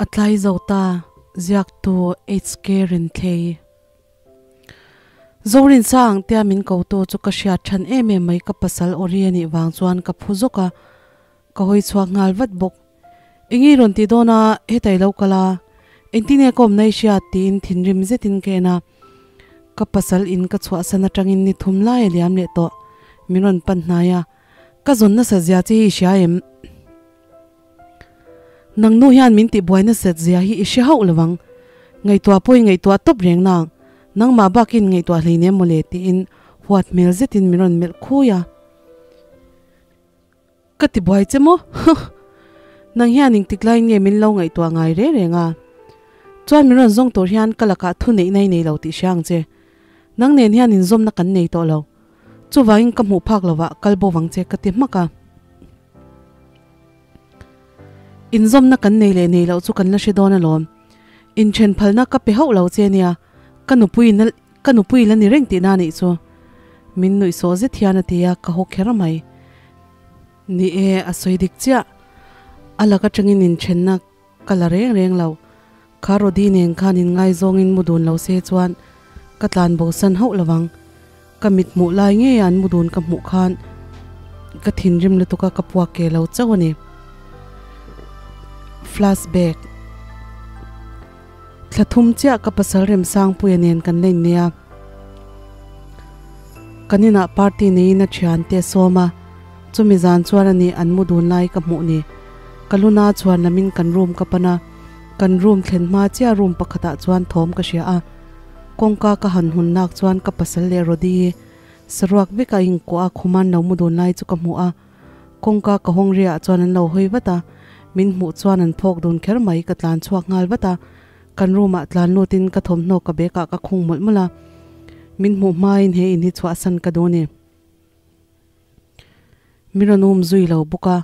A tlai zo ta, ziaktu HK Renthlei. Zorinsang tia min ko tu chu ka hriat than em em mai ka pasal Ori a nih vang chuan ka phu zawk a, ka hawi chhuak nghal vat bawk. Eng i rawn ti dawn a, hetai lo kal a, engtin nge ka awmna i hriat tiin thinrim zetin ka en a. Ka pasal in ka chhuahsan atangin ni thum lai a liam leh tawh, min rawn pan hnai a, ka zawn nasa zia che hi i hria em? Nang nu hian min tihbuai nasat zia hi i hre hauh lo ang. Ngaihtuah pawh i ngaihtuah tawp reng nang. Nangmah bakin ngaihtuah hleinem mawle tiin huat hmel zetin min rawn melh khui a. Ka tibuai che maw? Huh! Nang hian engtik laiin nge min lo ngaihtuah ngai reng reng a? Chuan min rawn zawng tur hian ka lakah thu neihna i nei lo tih hria ang che. Nang nen hian inzawmna kan nei tawh lo. Chuvangin ka hmuh phak lovah kal bo vang che ka ti hmak a. Inzawmna kan nei leh nei loh chu kan la hre dawn alawm. Inthen phalna ka pe hauh lo che nia, ka nupui na ka nupui la ni reng tihna anih chu. Min nuih sawh zet hian a ti a, ka haw kher mai. Ni e, a sawi dik chiah. A lak atangin inthenna ka la reng reng lo. Kha Rody nen khan inngaizawngin mu dun lo se chuan ka tlan bo san hauh lo vang. Ka mit hmuh lai ngeia an mu dun ka hmuh khan ka thinrim lutuk a, ka puak ke lo chauh a ni. Flashback. Thla thum chiah ka pasal Remsangpuia nen kan la inneih a. Kan inah party neiin a thiante a sawm a, chumi zan chuan a ni an mu dun lai ka hmuh ni. Ka luna chhuan lamin kan room ka pan a, kan room thlen hma chiah room pakhatah chuan thawm ka hria a. Kawngka ka han hun nak chuan ka pasal leh Rody hi saruak vek a inkuah a khuman lo mu dun lai chu ka hmu a. Kawngka ka hawng riah chuan an lo hawi vat a, min hmuh chuan an phawk dun kher mai, ka tlan chhuak nghal vat a. Kan room ah tlan lut in ka thawmhnaw ka bag ah ka khung mawlh mawlh a, min hmuh hma in he in hi chhuahsan ka duh a ni. Mi rawn um zui lo bawk a,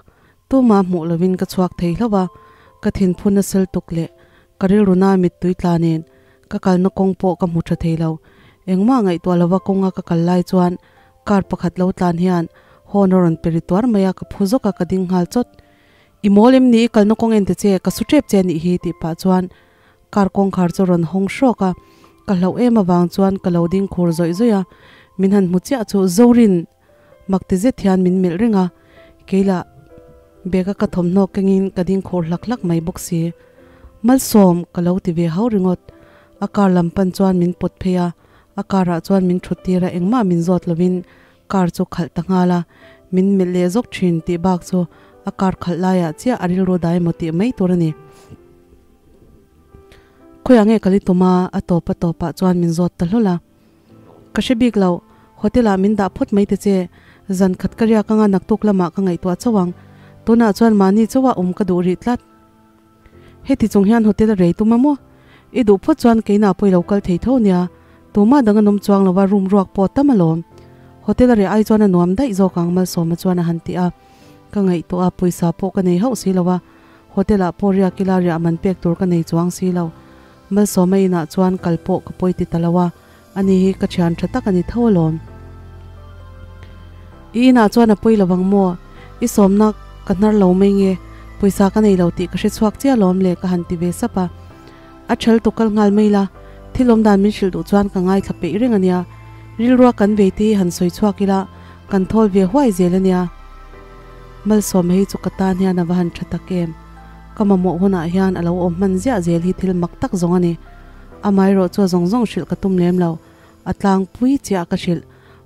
tumah hmuh lo in ka chhuak thei hlauh a, ka thinphu nasal tuk leh ka rilru na mittui tla nen ka kalna kawng pawh ka hmu tha thei lo. Engmah ngaihtuah lova kawnga ka kal lai chuan car pakhat lo tlan hian horn a rawn pe ri tuar mai a, ka phu zawk a ka ding nghal chawt. I mawl em ni i kalna kawng en ta che, ka su tep che anih hi tih pah chuan car kawngkhar chu rawn hawng hrawk a, ka hlauh em avang chuan ka lo ding khur zawih zawih a, min han hmu chiah chu Zorin mak ti zet hian min melh reng a, keilah bag a ka thawmhnaw kengin ka ding khur hlak hlak mai bawk si. Malsawm ka lo ti ve hau ringawt, a car lam pan chuan min pawt phei a, a car ah chuan min thut tir a engmah min zawt lovin Car chu khalh ta nghal a, min melh leh zawk thin tih bak chu a car khalh laiah chiah a rilru dai maw tih mai tur a ni. Khawiah nge ka li tum a, a tawp a tawpah chuan min zawt ta hlawl a. Ka hre bik lo, hotel ah min dah phawt mai ta che, zan khat ka riak anga naktuk lamah ka ngaihtuah chauh ang, tunah chuan mahni chauha awm ka duh rih tlat. Heti chung hian hotel a rei tum a maw? I duh phawt chuan keina pawh i lo kal thei tho nia, tumah dang an awm chuang lo a, room ruak pawh a tam alawm. Hotel a reh ai chuan a nuam daih zawk ang Malsawma chuan a han ti a. Ka ngaihtuah a, pawisa pawh ka nei hauh si lo a, hotel ah pawh riak ila riah man pek tur ka nei chuang si lo. Malsawma inah chuan kal pawh ka pawi ti ta lo a, ani hi ka thian tha tak a ni tho alawm. I inah chuan a pawi lo ang maw? I sawmna ka hnar lo mai nge? Pawisa ka nei lo tih ka hre chhuak chiah alawm le ka han ti ve sap a. A thal tuk kal nghal mai la, thil awm dan min hrilh duh chuan ka ngaithla peih reng a nia. Rilrua kan vei te hi han sawi chhuak ila kan thawl ve huai zel a nia. Malsawm hei chu ka tan hian a va han tha tak em. Ka mamawh hunah hian a lo awm hman ziah zel hi thil mak tak zawng a ni. Amaherawh chu a zawng zawng hrilh ka tum lem lo. A tlangpui chiah ka hrilh.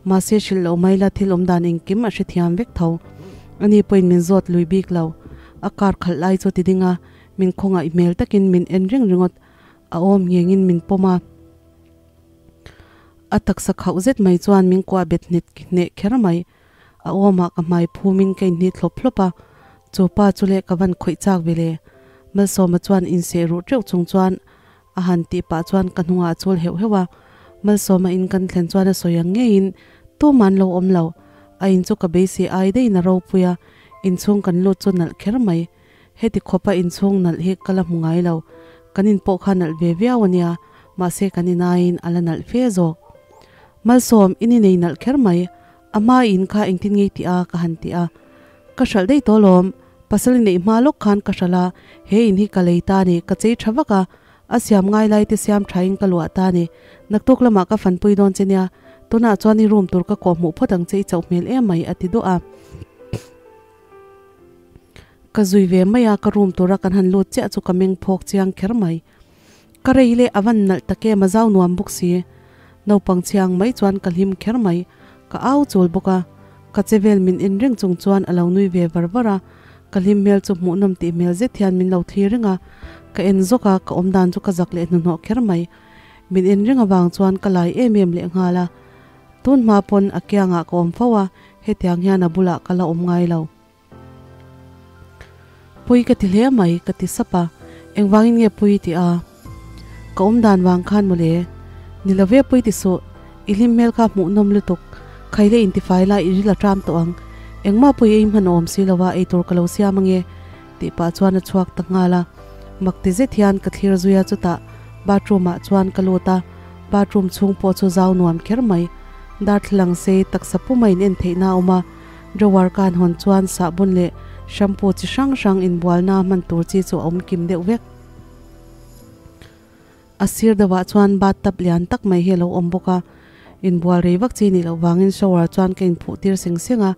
Mahse hrilh loh mai la thil awm dan engkim a hrethiam vek tho. Ani pawhin min zawt lui bik lo. A car khalh lai chu ti ding a, min khawngaih hmel takin min en reng ringawt. A awm nghengin min pawm a. A taksa khauh zet mai chuan min kuah bet hnet hneh kher mai. A awmah ka hmai phumin ka inhni thlawp thlawp a, chu pa chu leh ka van khawih chak ve le. Malsawma chuan inseh ruh teuh chung chuan a han tih pah chuan ka hnungah a chul heuh heuh a, Malsawma in kan thlen chuan a sawi ang ngeiin tum an lo awm lo. A in chu ka beisei ai daihin a ropui a, inchhung kan lut chu nalh kher mai. Heti khawpa inchhung nalh hi ka la hmu ngai lo. Kan in pawh kha nalh ve viau a nia, mahse kan in aiin a la nalh fe zawk. Malsawm, in inei nalh kher mai, a hma in kha engtin ngei tih a ka han ti a. Ka hralh daih tawh lawm, Pasal i neih hma lawk khan ka hralh a, he in hi ka lei ta a ni, ka chei tha vak a, a siam ngai lai te siam tha in ka luah ta a ni. Naktuk lamah ka fanpui dawn che nia, tunah chuan i room tur ka kawh hmuh phawt ang che i chauh hmel em mai a ti duah a. Ka zui ve mai a, ka room tura kan han lut chiah chu ka meng phawk chiang kher mai. Ka rei leh a van nalh tak em a zau nuam bawk si. Naupang chhiang mai chuan ka hlim kher mai, ka au chul bawk a. Ka che vel min en reng chung chuan a lo nui ve var var a, ka hlim hmel chu hmuhnawm tih hmel zet hian min lo thlir reng a. Ka en zawk a, ka awmdan chu ka zak leh hnuhnawh kher mai. Min en reng avang chuan ka lai em em leh nghal a. Tun hma pawn a kiangah ka awm fo a, hetiang hian a bulah ka la awm ngai lo. Pui ka ti hle mai ka ti sap a, engvangin nge pui i tih a? Ka awm dan vang khan mawle. Ni lo ve pui ti suh, i hlim hmel kha hmuhnawm lutuk, khai leh intifai la i ril a ṭam tawh ang. Engmah pui ei hman a awm si lo a, eitur ka lo siam ange tih pah chuan a chhuak ta nghal a. Mak ti zet hian ka thlir zui a chutah bathroom ah chuan ka lut a, bathroom chhung pawh chu zau nuam kher mai. Darthlalang sei taksa puma in en theihna a awm a. Drawer ka han hawn chuan sahbun leh shampoo chi hrang hrang inbualna hman tur chi chu a awm kim deuh vek. A sir deuhah chuan bathtub lian tak mai hi a lo awm bawk a, inbual rei vak chi nih loh vangin shower chuan ka inphuh tir seng seng a,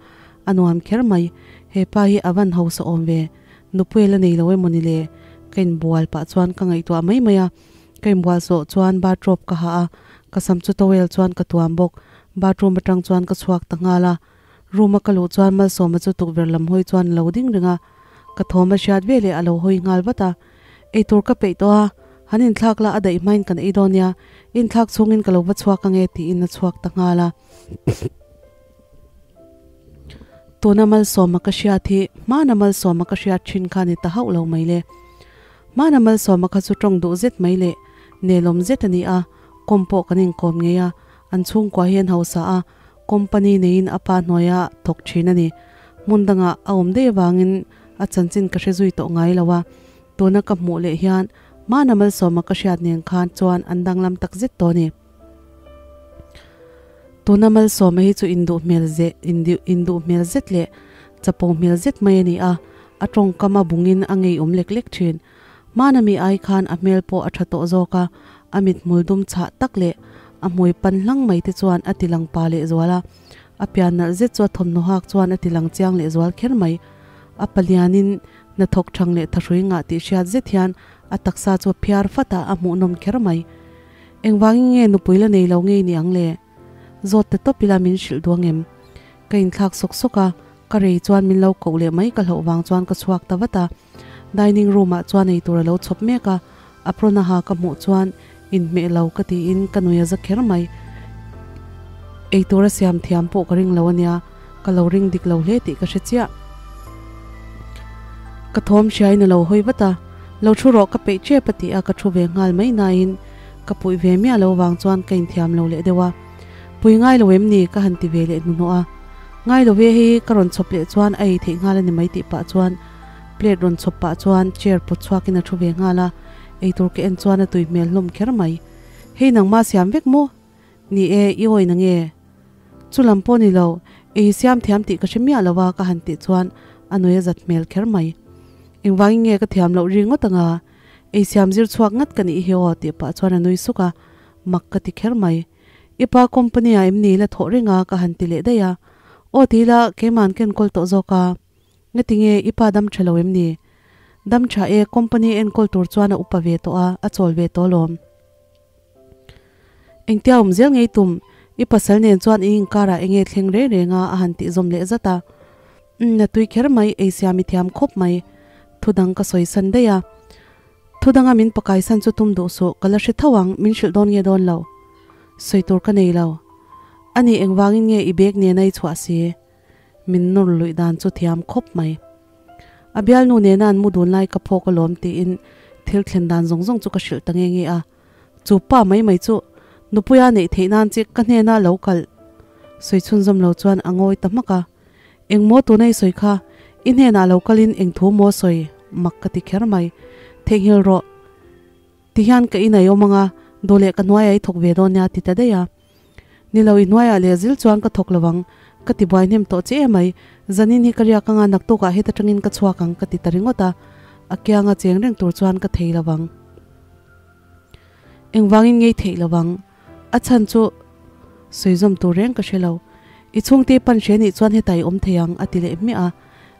a nuam kher mai. He pa hi a van hausa awm ve, nupui la nei lo emaw ni le? Ka inbual pah chuan ka ngaihtuah mai mai a, ka inbual zawh chuan bathrobe ka ha a, ka sam chu towel chuan ka tuam bawk. Bathroom atang chuan ka chhuak ta nghal a. Room a ka luh chuan Malsawma chu tukverh lam hawi chuan a lo ding reng a, ka thawm a hriat ve leh a lo hawi nghal vat a. Eitur ka peih tawh a, han inthlak la a daih hmain kan ei dawn nia, inthlak chhungin ka lo va chhuak ange tiin a chhuak ta nghal a. Tuna Malsawma ka hriat hi hmana Malsawma ka hriat thin kha ni ta hauh lo mai le. Hmana Malsawma kha chu tawng duh zet mai leh nelawm zet a ni a, kawm pawh kan inkawm ngei a, an chhungkua hi an hausa a, Company neiin a pa hnuaia thawk thin a ni. Hmun dangah a awm daih avangin a chanchin ka hre zui tawh ngai lo a, tuna ka hmuh leh hian hmana malsawma ka hriat nen khan chuan an danglam tak zet tawh a ni. Tuna malsawma hi chu induh hmel zeh induh hmel zet leh chapo hmel zet mai a ni a, a tawngkam a bungin a ngeiawm lek lek thin. Hmana mi ai khan a hmel pawh a tha tawh zawk a, a mithmul dum chhah tak leh a hmui pan hlang mai te chuan a ti lang pa leh zual a. A pian nalh zet chu a thawmhnaw hak chuan a ti lang chiang leh zual kher mai. A palianin hnathawk thang leh thahrui ngah tih hriat zet hian a taksa chu a phiar fat a, a hmuhnawm kher mai. Engvangin nge nupui la nei lo ngei ni ang le? Zawt ta tawp ila min hrilh duang em? Ka inthlak sawk sawk a, ka rei chuan min lo koh leh mai ka hlauh vang chuan ka chhuak ta vat a. Dining room ah chuan eitur a lo chhawp mek a, apron a ha ka hmuh chuan inhmeh lo ka tiin ka nui a za kher mai. Eitur a siam thiam pawh ka ring lo ania, ka lo ring dik lo hle tih ka hre chiah. Ka thawm hriain a lo hawi vat a, lo thu rawh ka peih tep a ti a, ka thu ve nghal mai nain ka puih ve miah lo vang chuan ka inthiam lo leh deuh a. Pui ngai lo em ni? ka han ti ve leh hnuhnawh a. Ngai lo ve hei ka rawn chhawp leh chuan a ei theih nghal a ni mai tih pah chuan Plate rawn chhawp pah chuan chair pawt chhuakin a thu ve nghal a, eitur ka en chuan a tui hmel hlawm kher mai. Hei nangmah siam vek maw? Ni e, i awi na nge? Chu lam pawh ni lo, ei siam thiam tih ka hre miah lo a ka han tih chuan a nui a zat hmel kher mai. Engvangin nge ka thiam loh ri ngawt anga? Ei siam zir chhuak ngat ka nih hi aw tih pah chuan a nui suk a, mak ka ti kher mai. I pa company ah em ni la thawh reng a ka han ti leh daih a. Aw ti ila keima'n ka enkawl tawh zawk a. Ngatinge i pa dam tha lo em ni? Dam tha e, company enkawl tur chuan a upa ve tawh a, a chawl ve tawh alawm. Engtia awm zel ngei tum, i pasal nen chuan i inkarah enge thleng reng reng a a han tih zawm leh zat a. Umm, na tui kher mai, ei siam i thiam khawp mai. Thu dang ka sawi san daih a. Thu danga min pakai san chu tum duh suh, ka la hre tho ang, min hrilh dawn nge dawn lo? Sawi tur ka nei lo. Ani engvangin nge i bag nena i chhuah si? Min nawr luih dan chu thiam khawp mai. A bialnu nena an mu dun lai ka phawk alawm tiin thil thlen dan zawng zawng chu ka hrilh ta nge nge a. Chu pa mai mai chu nupuia neih theih nan che ka hnena lo kalh sawi chhunzawm lo chuan a ngawi ta hmak a. Engmaw tuna i sawi kha i hnenah lo kalin eng thu maw sawi mak ka ti kher mai. Theihnghilh rawh. Tihian ka inai awm anga duh leh ka hnuaiah i thawk ve dawn nia ti ta daih a. Ni lo i hnuaiah leh zil chuan ka thawk lo ang, ka ti buai hnem tawh che emai, Zanin hi ka riak anga naktukah heta tangin ka chhuak ang ka ti ta ringawt a, a kianga cheng reng tur chuan ka thei lo vang. Engvangin ngei theih lo vang. A chhan chu sawi zawm tur reng ka hre lo. I chhungte pan hre nih chuan heta i awm thei ang a ti leh hmiah a.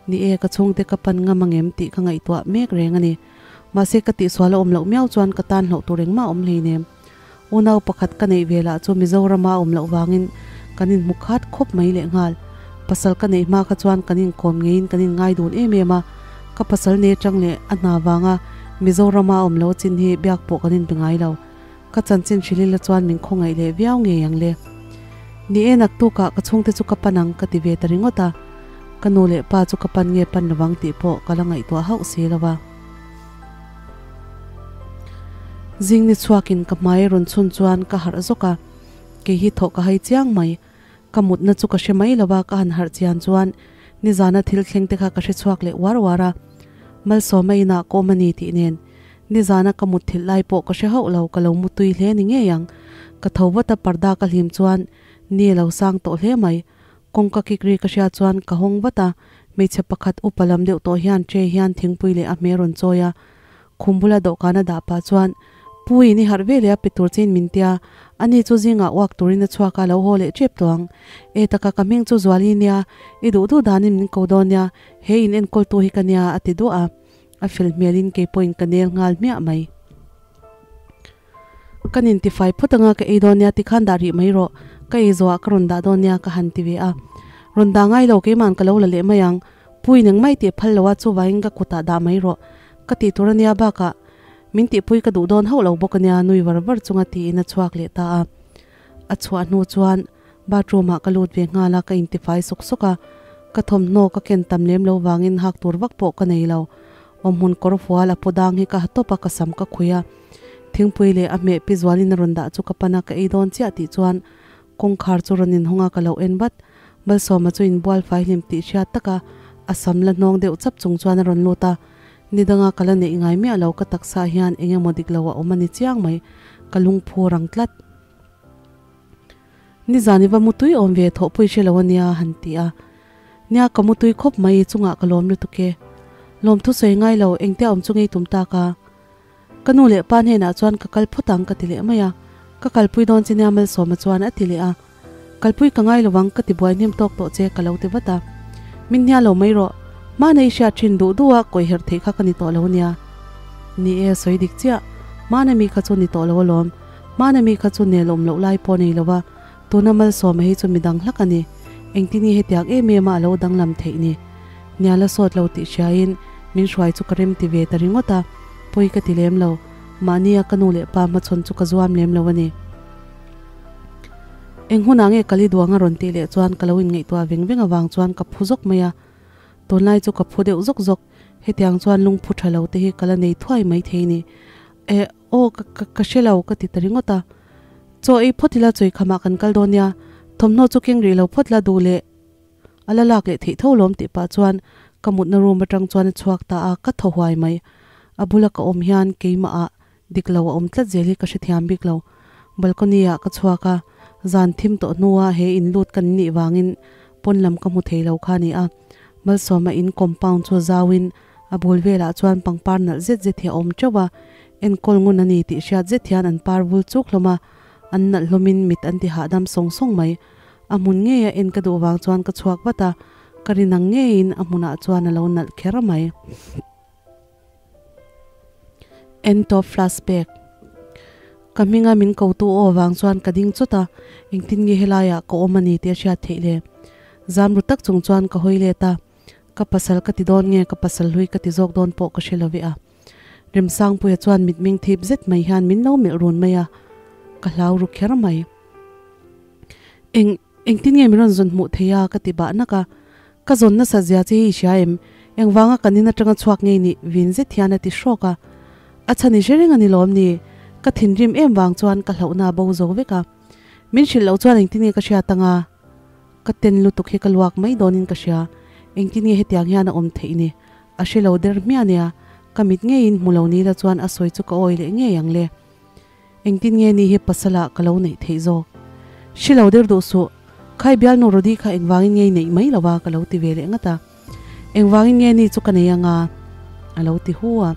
Ni e, ka chhungte ka pan ngam angem tih ka ngaihtuah mek reng a ni. Mahse ka tihsual a awm loh miau chuan ka tan hlauh tur engmah a awm hleinem. Unau pakhat ka neih ve lah chu Mizorama a awm loh vangin kan inhmu khat khawp mai lehnghal. Pasal ka neih hma kha chuan kan inkawm ngeiin kan inngai dun em em a, ka pasal ne chang leh a hna vanga Mizorama a awm loh chin hi biak pawh kan inbe ngai lo. Ka chanchin hrilh ila chuan min khawngaih leh viau ngei ang le. Ni e, naktukah ka chhungte chu ka pan ang ka ti ve ta ringawt a, ka nu leh pa chu ka pan nge pan lovang tih pawh ka la ngaihtuah hauh si lo va. Zing ni chhuakin ka hmai rawn chhun chuan ka harh zawk a, kei hi thawh ka hai chiang mai. Ka mutna chu ka hre mai lo va, ka han harh chian chuan nizana thil thleng te kha ka hre chhuak leh uar uar a. Malsawma inah ka awm a ni tih nen nizana ka mut thilh lai pawh ka hre hauh lo, ka lo mutui hle ni ngei ang. Ka tho vat a, parda ka hlim chuan ni a lo sang tawh hle mai. Kawngka kik ri ka hria chuan ka hawng vat a, hmeichhe pakhat upa lam deuh tawh hian tray hian thingpui leh a hmeh rawn chawi a, khum bula dawhkan a dah pah chuan, Puiin i harh ve leh a pe tur chein min tia, ani chu zingah uak turin a chhuak a, lo haw leh tep tawh ang. E taka ka hming chu Zuali nia, i duh duh danin min ko dawn nia, he in enkawltu hi ka nia a ti duah a, a fel hmelin kei pawhin ka nel nghal hmiah mai. Ka nin tifai phawt anga ka ei dawn nia tikhan dah rih mai rawh, ka ei zawhah ka rawn dah dawn nia ka han ti ve a. Rawn dah ngai lo keima'n ka lo la leh mai ang, Pui neng mai tih phal lo a chuvangin ka kutah dah mai rawh ka tih tur ania bakah min tihpui ka duh dawn hauh lo bawk ania nui var var chunga tiin a chhuak leh ta a. A chhuah hnu chuan bathroom ah ka lut ve nghal a ka intifai sawk sawk a, ka thawmhnaw ka ken tam lem lo vangin hak tur vak pawh ka nei lo. Awmhmun kawr fual a paw dang hi ka ha tawp a ka sam ka khuih a, thingpui leh a hmeh pi zualin a rawn dah chu ka pan a ka ei dawn chiah tih chuan kawngkhar chu rawn inhawng a ka lo en vat. Malsawma chu inbual fai hlim tih hriat tak a a sam la hnawng deuh chap chung chuan a rawn lut a, ni danga ka la neih ngai miah lo ka taksa hian eng emaw dik lo a awm a ni chiang mai, ka lungphu rang tlat. Nizan i va mutui awm ve thawhpui hre lo a nia a han ti a. Nia ka mutui khawp mai i chungah ka lawm lutuk e. Lawmthu sawi ngai lo engtia awm chu ngei tum tak a. Ka nu leh pa hnenah chuan ka kal phawt ang ka ti leh mai a. Ka kalpui dawn che nia Malsawma chuan a ti leh a. Kalpui ka ngai lovang ka ti buai hnem tawk tawh che ka lo ti vat a. Min hnia lo mai rawh. Hmana i hriat thin duh duh a kawi herh theih kha ka ni tawh lo nia. Ni e sawi dik chiah. Hmana mi kha chu ni tawh lo alawm. Hmana mi kha chu nel awm loh lai pawh nei lo va, tuna Malsawma hi chu midang hlak a ni. Engtin nge hetiang em em a a lo danglam theih ni? Nial a sawt lo tih hriain min hruai chu ka rem ti ve ta ringawt a, pawi ka ti lem lo. Mahnia ka nu leh pa hmachhawn chu ka zuam lem lo a ni. Eng hunah nge kali duang a rawn tih leh chuan ka lo inngaihtuah veng veng avang chuan ka phu zawk mai a. Tunlai chu ka phu deuh zawk zawk, hetiang chuan lungphu tha lo te hi ka la nei thuai mai thei ni. Eh. Aw ka ka ka hre lo ka ti ta ringawt a. Chaw ei phawt ila chawi khamah kan kal dawn nia, thawmhnaw chu keng rih lo phawt la duh leh a la lak leh theih tho lawm tih pah chuan ka mutna room atang chuan a chhuak ta a, ka thaw huai mai. A bula ka awm hian keimah ah dik lo a awm tlat zel hi ka hrethiam bik lo. Balcony ah ka chhuak a, zan thim tawh hnua he in lut kan nih vangin pawn lam ka hmu thei lo kha a ni a. Malsawma in compound chu zau in A bul velah chuan pangpar nalh zet zet hi a awm teuh a, enkawl ngun a ni tih hriat zet hian an par vul chuk hlawm a, an nalh hlawmin mit an ti hahdam sawng sawng mai. A hmun ngeia en ka duh vang chuan ka chhuak vat a, ka rin ang ngeiin a hmunah chuan a lo nalh kher mai. End of flashback. Ka hminga min kotu aw vang chuan ka ding chawt a, engtin nge helaiah ka awm a ni tih a hriat theih le. Zam ru tak chung chuan ka hawi let a. Ka pasal ka ti dawn nge ka pasal hlui ka ti zawk dawn pawh ka hre lo ve a. Remsangpuia chuan mitming thip zet mai hian min lo melh run mai a, ka hlau ru kher mai. Eng, engtin nge min rawn zawn hmuh thei a ka ti bah nak a. Ka zawn nasa zia che hi i hria em? Engvanga kan in atanga chhuak ngei nih vin zet hian a ti hrawk a. A chhan i hre reng a ni lawm ni? Ka thinrim em vang chuan ka hlauhna a bo zo vek a. Min hrilh loh chuan engtin nge ka hriat anga? Ka ten lutuk hi ka luak mai dawnin ka hria, engtin nge hetiang hian a awm theih ni? A hre lo der hmiah nia, ka mit ngeiin hmu lo ni la chuan a sawi chu ka awi leh ngei ang le. Engtin nge ni hi pasala ka lo neih theih zawk? Hre lo der duh suh, Khai bialnu Rody kha engvangin nge i neih mai lo a ka lo ti ve leh ngat a. Engvangin nge ni chu ka nei anga? A lo ti hu a.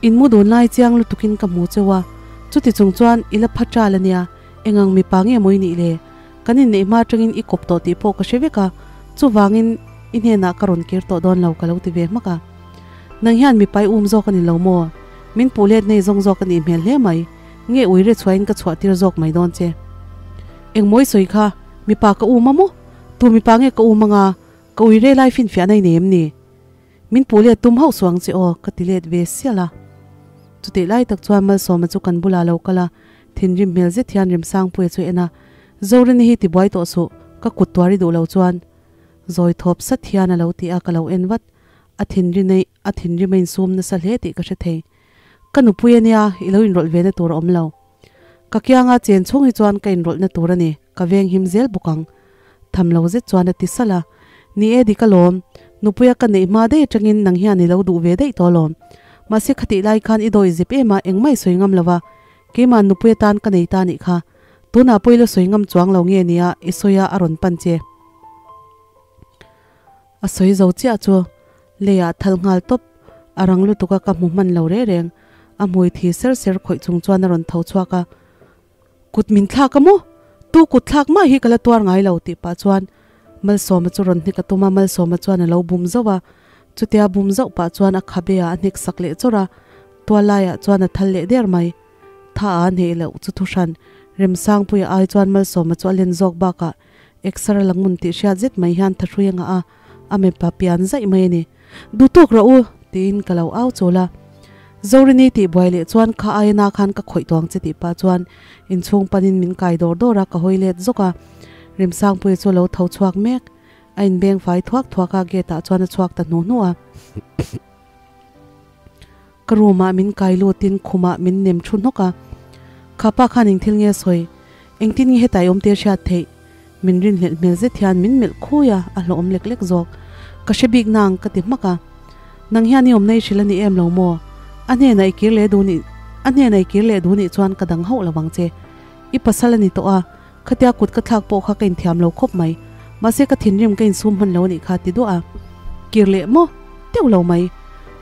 In mu dun lai chiang lutukin ka hmu cheu a, chuti chung chuan i la pha ṭal a nia, engang mipa nge maw i nih le? Kan inneih hma aṭangin i kawp tawh tih pawh ka hre vek a, chuvangin i hnenah ka rawn kir tawh dawn lo ka lo ti ve hmak a. Nang hian mipa i um zawk a ni lo maw? Min puh let nei zawng zawk a nih hmel hle mai, nge uire chhuahin ka chhuah tir zawk mai dawn che? Engmaw i sawi kha, mipa ka um a maw? Tu mipa nge ka um anga, ka uire lai finfiahna i nei em ni? Min puh let tum hauh suang che aw, ka ti let ve sial a. Chutih lai tak chuan Malsawma chu kan bulah lo kal a, thinrim hmel zet hian Remsangpuia chu en a, Zorini hi tibuai tawh suh, ka kut tuar i duh lo chuan. Zawi thawp sat hian a lo ti a, ka lo en vat. A thinrinei, a thinrim a insum nasa hle tih ka hre thei. Ka nupui a nia, i lo inrawlh ve na tur a awm lo. Ka kianga chen chhung hi chuan ka inrawlhna tur a ni, ka veng him zel bawk ang. Tham lo zet chuan a ti salh a, Ni e dik alawm, nupuia ka neih hma daih atangin nang hian i lo duh ve daih tawh alawm. Mahse khatih lai khan i dawi zep em a, engmah i sawi ngam lo va, keimah nupui atan ka nei ta nih kha. Tunah pawh i la sawi ngam chuang lo nge nia i sawi a a rawn pan che. A sawi zo chiah chu leiah thal nghal tawp, a rang lutuk a ka hmu hman lo reng reng, a hmui thi ser ser khawih chung chuan a rawn tho chhuak a, Kut min thlak a maw? Tu kut thlak mah hi ka la tuar ngai lo tih pah chuan Malsawma chu rawn hnek a tum a, Malsawma chuan a lo bum zauh a, chutia bum zauh pah chuan a khabe ah a hnek sak leh chawrh a, tual laiah chuan a thal leh der mai. Tha a hneih loh chu thuhran Remsangpuia ai chuan Malsawma chu a len zawk bakah Exer a la ngun tih hriat zet mai hian thahrui a ngah a, a mipa pian zaih mai a ni. Duh tawk rawh u! tiin ka lo au chawl a. Zorini tih buai leh chuan kha aina khan ka khawih tawng che tih pah chuan inchhung panin min kai dawr dawr a, ka hawi let zawk a. Remsangpuia chu a lo tho chhuak mek. A inbeng fai thuak thuak a, gate ah chuan a chhuak ta hnu hnu a. Ka room ah min kai lutin khumah min nem thu hnawk a, Kha pa khan engthil nge a sawi? Engtin nge hetah i awm te hriat theih? Min rinhlelh hmel zet hian min melh khui a, a hlawhawm lek lek zawk. Ka hre bik nang ka ti hmak a. Nang hian i awmna i hrilh a ni em lo maw? A hnenah i kir leh duh nih a hnenah i kir leh duh nih chuan ka dang hauh lo vang che. I pasal a ni tawh a, khatia kut ka thlak pawh kha ka inthiam lo khawp mai. Mahse ka thinrim ka insum hman lo a nih kha ti duah a. Kir leh maw? Teuh lo mai.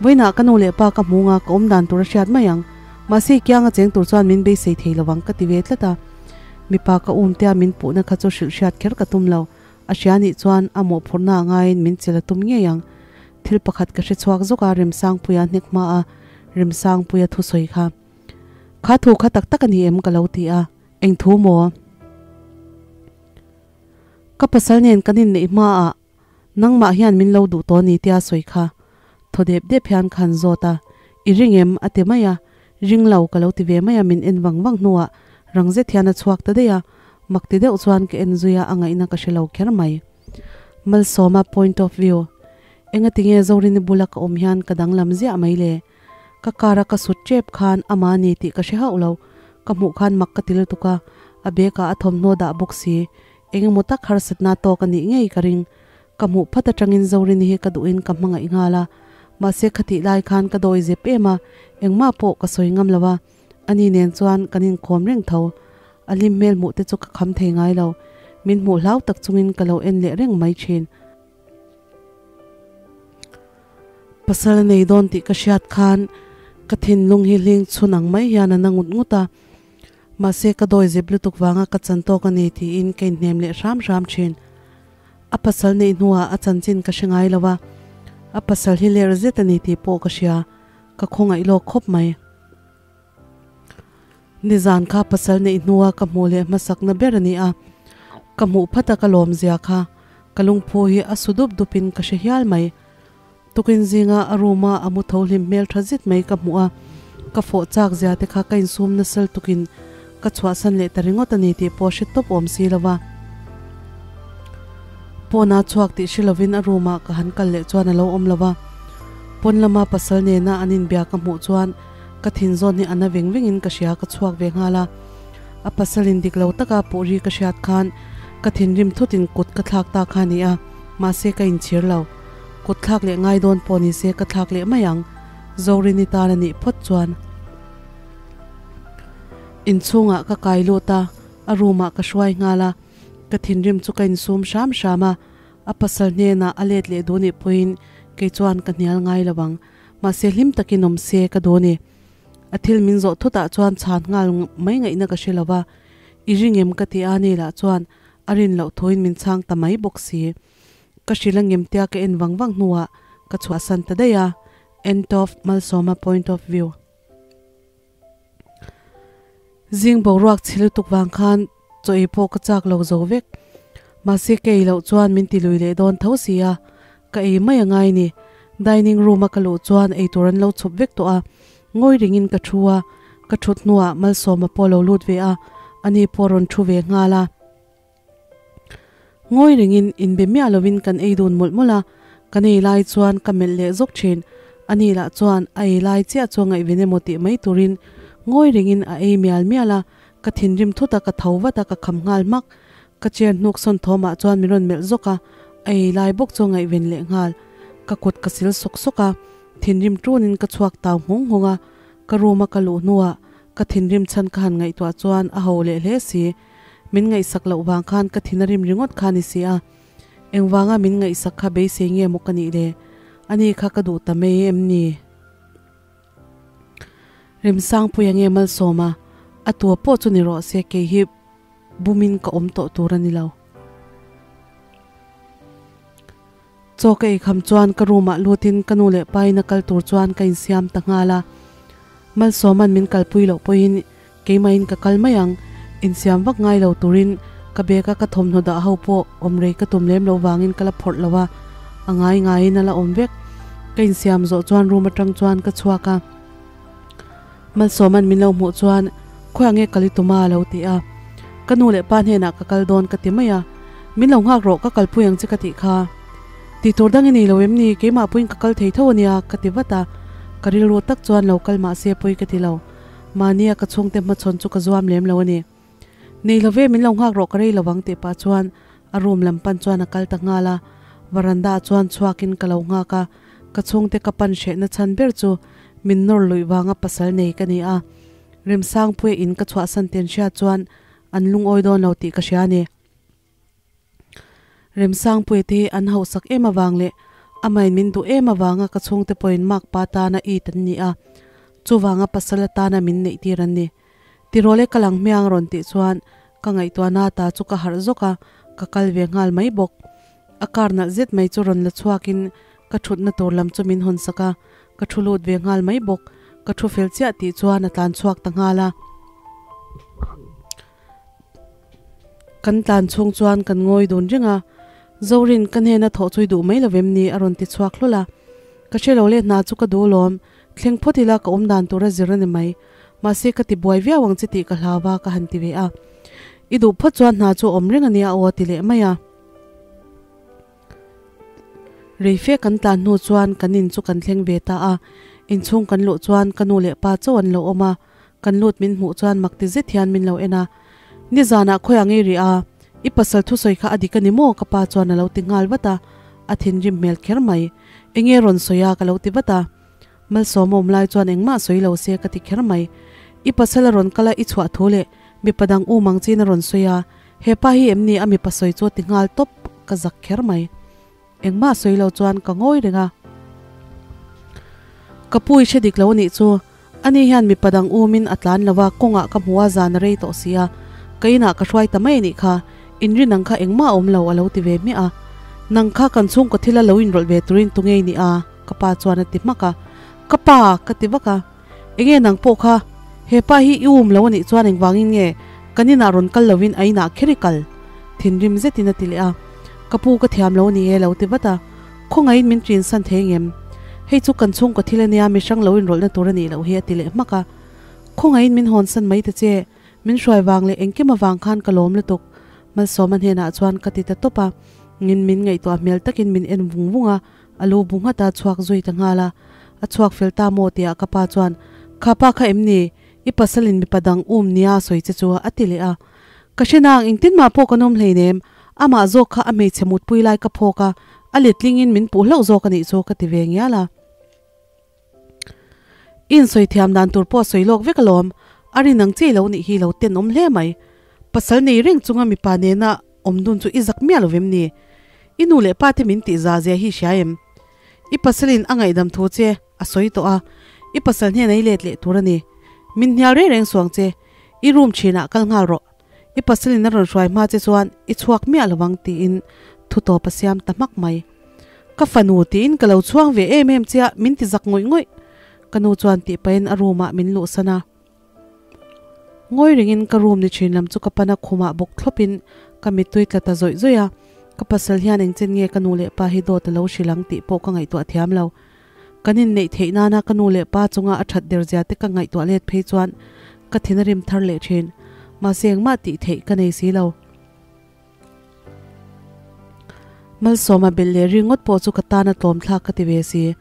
Vawiinah ka nu leh pa ka hmu nga ka awm dan tur a hriat mai ang. Mahse i kianga cheng tur chuan min beisei thei lo vang ka ti ve tlat a. Mipa ka um tia min puhna kha chu hrilh hriat kher ka tum lo. A hria nih chuan a mawhphurhna a ngaiin min chil a tum ngei ang. Thil pakhat ka hre chhuak zawk a, Remsangpuia hnek hma a Remsangpuia thusawi kha. Kha thu kha tak tak a ni em ka lo ti a. Eng thu maw? Ka pasal nen kan inneih hmaah nangmah hian min lo duh tawh ni tia sawi kha thaw dep dep hian ka han zawt a, I ring em? a ti mai a, ring lo ka lo ti ve mai a, min en vang vang hnuah rang zet hian a chhuak ta daih a, mak ti deuh chuan ka en zui a, a ngaihna ka hre lo kher mai. Malsawma point of view, Engatinge Zorini bula ka awm hian ka danglam ziah mai le? Ka car a ka sut tep khan ama ni tih ka hre hauh lo, ka hmuh khan mak ka ti lutuk a, a bag ah a thawmhnaw dah bawk si, eng emaw tak harsatna tawk a nih ngei ka ring. Ka hmuh phat atangin Zorini hi ka duhin ka hmangaih nghal a, mahse khatih lai khan ka dawi zep em a, engmah pawh ka sawi ngam lo a, ani nen chuan kan inkawm reng tho. A hlim hmel hmuh te chu ka kham thei ngai lo, min hmuh hlau tak chungin ka lo en leh reng mai thin. Pasal a nei dawn tih ka hriat khan ka thinlung hi hling chhun ang mai hian a na ngut ngut a, mahse ka dawi zep lutuk vanga ka chan tawk a ni tiin ka inhnem leh hram hram thin. A pasal neih hnuah a chanchin ka hre ngai lo a, a pasal hi ler zet a ni tih pawh ka hria, ka khawngaih lawk khawp mai. Nizan kha pasal neih hnua ka hmuh leh hmasakna ber a ni a, ka hmuh phat a ka lawm zia kha ka lungphu hi a su dup dup in ka hre hial mai. Tukin zinga a room a a mu tho hlim hmel tha zet mai ka hmuh a, ka fawh chak zia te kha ka insum nasal tukin ka chhuahsan leh ta ringawt a ni tih pawh hre tawp awm si lo va. Pawn a chhuak tih hre lovin a room ah ka han kal leh chuan a lo awm lo va, pawn lama pasal nena an inbia ka hmuh chuan Ka thin zawn hi a na veng vengin ka hria, ka chhuak ve nghal a. A pasalin dik lo taka puh ri ka hriat khan ka thinrim thutin kut ka thlak ta kha a ni a, mahse ka inchhir lo. Kut thlak leh ngai dawn pawh ni se ka thlak leh mai ang, Zorini tan a nih phawt chuan. Inchhungah ka kai lut a, a room ah ka hruai nghal a. Ka thinrim chu ka insum hram hram a, a pasal hnenah a let leh duh nih pawhin kei chuan ka hnial ngai lo ang, mahse hlim takin awm se ka duh a ni. A thil min zawh thutah chuan chhan nghal mai ngaihna ka hre lo va, I ring em ka ti a, ni lah chuan a rin loh thuin min chhang ta mai bawk si. Ka hrilh angem tia ka en vang vang hnuah ka chhuahsan ta daih a, End of Malsawma point of view. Zing boruak chhe lutuk vang khan chaw ei pawh ka chak lo zo vek. Mahse ka ei loh chuan min ti lui leh dawn tho si a, ka ei mai a ngai ni. Dining room a ka luh chuan eitur an lo chhup vek tawh a, ngawi ringin ka thu a, ka thut hnuah Malsawma pawh a lo lut ve a, ani pawh a rawn thu ve nghal a. Ngawi rengin inbe miah lovin kan ei dun mawlh mawlh a, kan ei lai chuan ka melh leh zawk thin. Ani lah chuan a ei lai chiah chu a ngaihven emaw tih mai turin ngawi rengin a ei mial mial a, ka thinrim thut a, ka tho vat a, ka kham nghal hmak. Ka chair hnuk sawn thawmah chuan min rawn melh zawk a, a ei lai bawk chu a ngaihven leh nghal. Ka kut ka sil sawk sawk a, thinrim tunin ka chhuak tau nghawng nghawng a, ka room a ka luh hnuah ka thinrim chhan ka han ngaihtuah chuan a ho leh hle si. Min ngaihsak loh vang khan ka thin a rim ringawt kha ni si a, engvanga min ngaihsak kha beisei nge maw ka nih le? Ani kha ka duh ta mai em ni? Remsangpuia nge Malsawma? A tua pawh chu ni rawh se, kei hi bumin ka awm tawh tur a ni lo. Chaw ka eikham chuan ka room ah lutin ka nu leh pa in a kal tur chuan ka insiam ta nghal a. Malsawma'n min kalpui loh pawhin keimahin ka kal mai ang, insiam vak ngai lo turin ka bag a ka thawmhnaw dah ho pawh awm rei ka tum lem loh vangin ka la phawrh lo a, a ngai ngaiin a la awm vek. Ka insiam zawh chuan room atang chuan ka chhuak a. Malsawma'n min lo hmuh chuan khawiah nge kal i tum a lo ti a. Ka nu leh pa hnenah ka kal dawn ka ti mai a. Min lo nghak rawh ka kalpui ang che ka tih kha. Tih tur dang i nei lo em ni, keimah puiin ka kal thei tho a nia ka ti vat a. Ka rilru tak chuan lo kal mah se pawi ka ti lo. Mahnia ka chhungte hmachhawn chu ka zuam lem lo a ni. Nei lo ve min lo nghak rawh ka rei lo ang tih pah chuan a room lam pan chuan a kal ta nghal a. Varanda ah chuan chhuakin ka lo nghak a, ka chhungte ka pan hrehna chhan ber chu min nawr luih vanga pasal nei ka ni a. Remsangpuia in ka chhuahsan ten hriat chuan an lungawi dawn lo tih ka hria a ni. Remsangpuia te hi an hauhsak em avang leh amahin min duh em avanga ka chhungte pawhin makpa tana it an ni a, chuvanga pasal atana min neih tir an ni. Tirawl e ka lang hmiang rawn tih chuan ka ngaihtuahna ta chu ka harh zawk a, ka kal ve nghal mai bawk. A car nalh zet mai chu rawn la chhuakin ka thutna tur lam chu min hawn sak a, ka thu lut ve nghal mai bawk. Ka thu fel chiah tih chuan a tlan chhuak ta nghal a. Kan tlan chhung chuan kan ngawi dun reng a, Zorin ka hnena thawh chui duh mai lovem ni a rawn ti chhuak hlawl a. Ka hre lo le hna chu ka duh lawm, thleng phawt ila ka awm dan tur a zir a ni mai. Mahse ka ti buai viau ang che tih ka hlau va ka han ti ve a. I duh phawt chuan hna chu awm reng a nia aw a ti leh mai a. Reife kan tlan hnu chuan kan in chu kan thleng ve ta a. Inchhung kan luh chuan ka nu leh pa chauh an lo awm a. Kan lut min hmuh chuan mak ti zet hian min lo en a. Nizanah khawiah ngei rih a, i pasal thusawi kha a dik a ni maw? ka pa chuan a lo ti nghal vat a. A thinrim hmel kher mai. Enge rawn sawi a? ka lo ti vat a. Malsawm awm lai chuan engmah sawi lo se ka ti kher mai. I pasal a rawn kal a, i chhuah thu leh mipa dang um ang chin a rawn sawi a, hepa hi em ni a mipa sawi chu a ti nghal tawp, ka zak kher mai. Engmah sawi lo chuan ka ngawi reng a. Ka pu i hre dik lo anih chu, ani hian mipa dang umin a tlan lo a, kawngah ka hmu a zan a rei tawh si a, ka inah ka hruai ta mai anih kha, inrin ang kha engmah a awm lo a lo ti ve hmiah a. Nang kha kan chhungkaw thila lo inrawlh ve turin tunge i nih a? Ka pa chuan a ti hmak a, Ka pa! ka ti vak a, Enge nang pawh kha? He pa hi i um lo a nih chuan engvangin nge kan inah rawn kal lovin a inah kher i kal? Thinrim zetin a ti leh a, Ka pu ka thiam lo a ni e lo ti vat a, Khawngaihin min ṭinsan thei ngem? Hei chu kan chhungkaw thil a nia, mi hrang lo inrawlhna tur a nih loh hi a ti leh hmak a, Khawngaihin min hawnsan mai ta che, min hruai vang leh engkim avang khan ka lawm lutuk Malsawma hnenah chuan ka ti ta tawp a, ngin min ngaihtuah hmel takin min en vung vung a, A lu bu nghat a chhuak zui ta nghal a, a chhuak fel ta maw tihah ka pa chuan, Kha pa kha em ni? I pasalin mipa dang um nia sawi che chu a ti leh a. Ka hre nang, engtin mah pawh kan awm hleinem, amah zawk kha a hmeichhe mutpui lai ka phawk a, a letlingin min puh hlauh zawk a nih chu ka ti ve ngial a. I insawi thiam dan tur pawh a sawi lawk vek alawm, a rin ang chiai lo nih hi lo tenawm hle mai. Pasal nei reng chunga mipa nena. awm dun chu i zak miah lo vem ni? I nu leh pa te min tih za zia hi i hria em? I pasalin a ngaihdam thu che a sawi tawh a, i pasal hnena i let leh tur a ni. Min hnial reng reng suang che, i room thinah kal nghal rawh. I pasalin a rawn hruai hma che chuan i chhuak miah lo ang tiin thu tawp a siam ta hmak mai. Ka fanu tiin ka lo chhuang ve em em chiah min ti zak ngawih ngawih. Ka nu chuan tih pahin a room ah min luhsan a. Ngawi rengin ka room ni thin lam chu ka pan a khumah bawk thlawpin ka mittui tla ta zawih zawih a. Ka pasal hian engchen nge ka nu leh pa hi dawt a lo hrilh ang tih pawh ka ngaihtuah thiam lo. Kan inneih theih nana ka nu leh pa chunga a that der zia te ka ngaihtuah let phei chuan ka thin a rim thar leh thin. Mahse engmah tih theih ka nei si lo. Malsawma belh leh ringawt pawh chu ka tan a tlawm thlak ka ti ve si.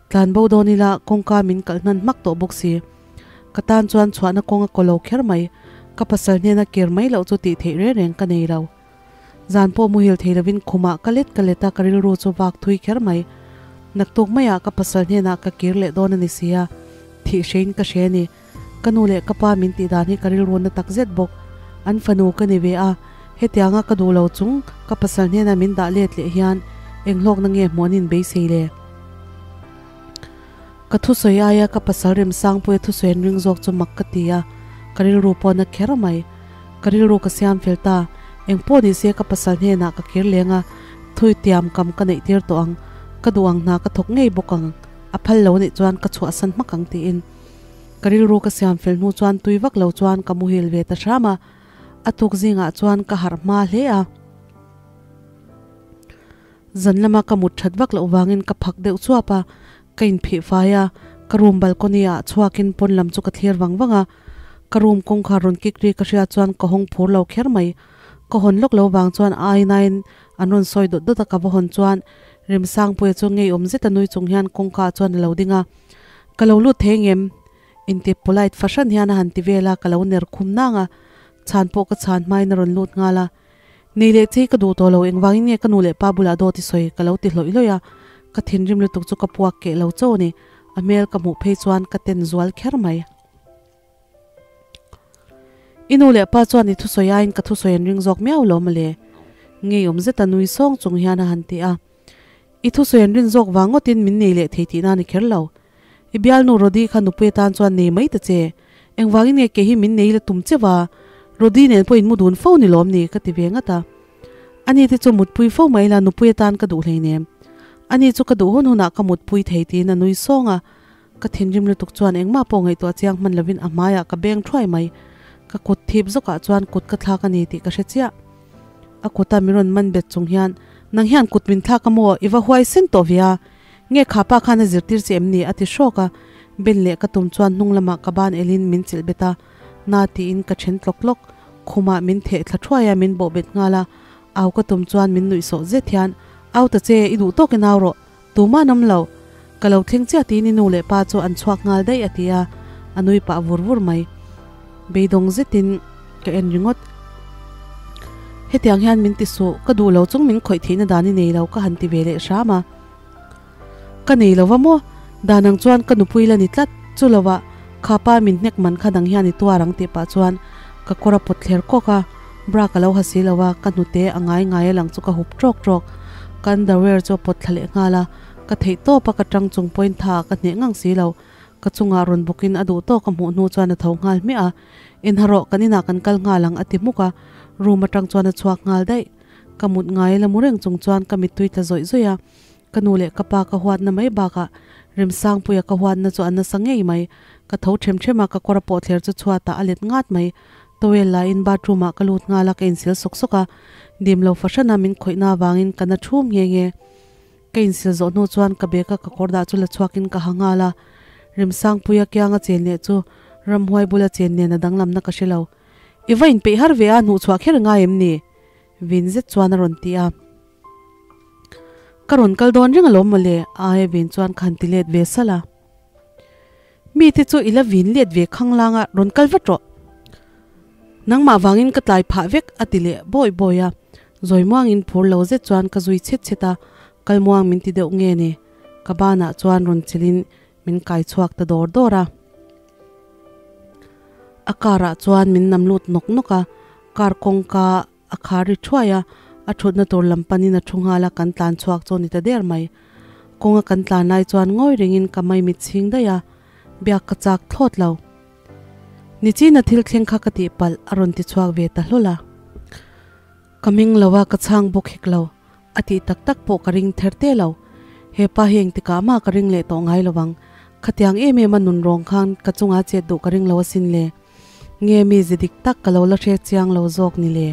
Tlan bo dawn ila kawngka min kalh hnan hmak tawh bawk si. Ka tan chuan chhuahna kawng a kaw lo kher mai. Ka pasal hnena kir mai loh chu tih theih reng reng ka nei lo. Zan pawh muhil thei lovin khumah ka let ka let a, ka rilru chu vak thui kher mai. Naktuk maiah ka pasal hnenah ka kir leh dawn a ni si a, thih hrein ka hre a ni. Ka nu leh ka pa min tih dan hi ka rilru na tak zet bawk. An fanu ka ni ve a, hetianga ka duh lo chung ka pasal hnena min dah let leh hian eng hlawkna nge hmuh an inbeisei le? Ka thusawi aia ka pasal Remsangpuia thusawi an ring zawk chu mak ka ti a, ka rilru pawh na kher mai. Ka rilru ka siam fel ta, eng pawh ni se ka pasal hnenah ka kir leng a, thui tiam kam ka neih tir tawh ang, ka duh ang hna ka thawk ngei bawk ang, a phal lo anih chuan ka chhuahsan hmak ang tiin. Ka rilru ka siam fel hnu chuan tui vak lo chuan ka muhil ve ta hram a, a tuk zingah chuan ka harh hma hle a. Zan lama ka mut that vak loh vangin ka phak deuh chuap a, ka inphih fai a, ka room balcony ah chhuakin pawn lam chu ka thlir vang vang a, ka room kawngkhar rawn kik ri ka hriat chuan ka hawng phur lo kher mai. Ka hawn lawk lo vang chuan ainain an rawn sawi dawt dawt a, ka va hawn chuan Remsangpuia chu ngeiawm zet a nui chung hian kawngka ah chuan a lo ding a, Ka lo lut thei ngem? Inti polite fahran hian a han ti vel a, ka lo ner khum nang a, chhan pawh ka chhan hmain a rawn lut nghal a. Nei leh chei ka duh tawh lo, engvangin nge ka nu leh pa bulah dawt i sawi? Ka lo ti hlawih hlawih a, ka thinrim lutuk chu ka puak keh lo chauh a ni. A hmel ka hmuh phei chuan ka ten zual kher mai. I nu leh pa chuan i thusawi aiin ka thusawi an ring zawk miau lo mawle. Ngeiawm zeta nui sawng chung hian a han ti a. I thusawi an rin zawk vang ngawtin min nei leh thei tihna a ni kher lo. I bialnu Rody kha nupui atan chuan nei mai ta che. Engvangin nge kei hi min nei la tum cheu a? Rody nen pawh in mu dun fo ni lawm ni? ka ti ve ngat a. Ani te chu mutpui fo mai la nupui atan ka duh hleinem. Ani chu ka duh hun hunah ka mutpui thei tiin a nui sawng a. Ka thinrim lutuk chuan engmah pawh ngaihtuah chiang hman lovin a hmaiah ka beng thuai mai. Ka kut thip zawkah chuan kut ka thlak a ni tih ka hre chiah. A kuta min rawn man bet chung hian, Nang hian kut min thlak a maw? I va huaisen tawh ve a. Nge kha pa khan a zirtir che em ni? a ti hrawk a. Ben leh ka tum chuan hnung lamah ka ban elin min chilh bet a. Na tiin ka then tlawk tlawk. Khumah min theh thla thuai a, min bawh bet nghal a. Au ka tum chuan min nuih sawh zet hian, Au ta che, i duh tawkin au rawh. Tumah an awm lo. Ka lo thleng chiah tiin i nu leh pa chu an chhuak nghal daih a ti a, a nui pah vur vur mai. Beidawng zetin ka en ringawt. Hetiang hian min ti suh, ka duh lo chung min khawih theihna dan i nei lo ka han ti ve leh hram a. Ka nei lo va maw? Dan ang chuan ka nupui la ni tlat, chu lovah kha pa min hnek man kha dang hian i tuar ang tih pah chuan ka kawr a pawt thler kawk a. Bra ka lo ha si lo a, ka hnute a ngai ngai a lang chu ka hup trawk trawk. Ka underwear chu a pawt thla leh nghal a, ka theih tawp a ka tang chung pawhin tha ah ka hneh ngang si lo. Ka chungah rawn bawkin a duh tawk a hmuh hnu chuan a tho nghal hmiah a, Inha rawh, kan inah kan kal nghal ang a ti hmuk a, room atang chuan a chhuak nghal daih. Ka mut ngai la mu reng chung chuan ka mittui tla zawih zawih a, Ka nu leh ka pa ka huatna mai bakah Remsangpuia ka huatna chu a nasa ngei mai. Ka tho them them a, ka kawr a pawh thler chu chhuatah a let ngat mai. Towel la in bathroom ah ka lut nghal a, ka insil sawk sawk a. Dim lo fahrana min khawihna avangin ka na thum nghe nghe. Ka insil zawh hnu chuan ka bag a ka kawr dah chu la chhuakin ka ha nghal a. Remsangpuia kianga chen leh chu ramhuai bula chen nen a danglamna ka hre lo. I va inpeih har ve a, hnuhchhuah kher ngai em ni? Vin zet chuan a rawn ti a. Ka rawn kal dawn reng alawm mawle, aia vin chuan ka han ti let ve salh a. Mite chu i la vin let ve khanglang a, rawn kal vat rawh. Nangmah vangin ka tlai phah vek a ti leh bawi bawi a. Zawi muangin phur lo zet chuan ka zui chhet chhet a, kal muang min ti deuh nge ni? Ka banah chuan rawn chilhin min kai chhuak ta dawr dawr a. A car ah chuan min nam lut nawk nawk a, car kawngka. a khar ri thuai a, a thutna tur lam panin a thu nghal a, kan tlan chhuak chu a ni ta der mai. Kawnga kan tlan lai chuan ngawi rengin ka maimit chhing daih a, biak ka chak thlawt lo. Nichina thil thleng kha ka tih palh a rawn ti chhuak ve ta hlawl a. Ka ming lo a, ka chhang bawk hek lo. A tih tak tak pawh ka ring ther te lo. He pa hi engtikah mah ka ring leh tawh ngai lo ang. Khatiang em em a nun rawng khan ka chunga chet duh ka ring lo asin le. Nge mi ze dik tak ka lo la hre chiang lo zawk ni le.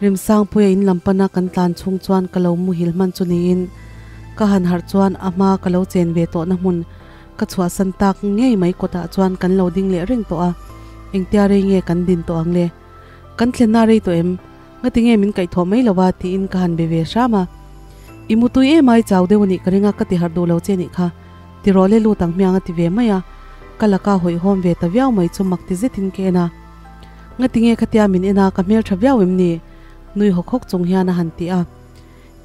Rimsangpuia in lam pana kan tlan chhung chuan ka lo muhil hman chu niin ka han harh chuan a hma ka lo chen ve tawhna hmun ka chhuahsan tak ngei mai kawtah chuan kan lo ding leh reng tawh a, engtia rei nge kan din tawh ang le? Kan thlenna rei tawh em? Ngatinge min kaihthawh mai lo a? tiin ka han be ve hram a. I mutui em ai chau deuh a nih ka ring a, ka ti harh duh lo che nih kha. Ti rawh le lut ang hmiang a ti ve mai a, ka laka hawihhawm ve ta viau mai chu mak ti zetin ka en a. Ngatinge khatia min en a, ka hmeltha viau em ni? Nui hawk hawk chung hian a han ti a.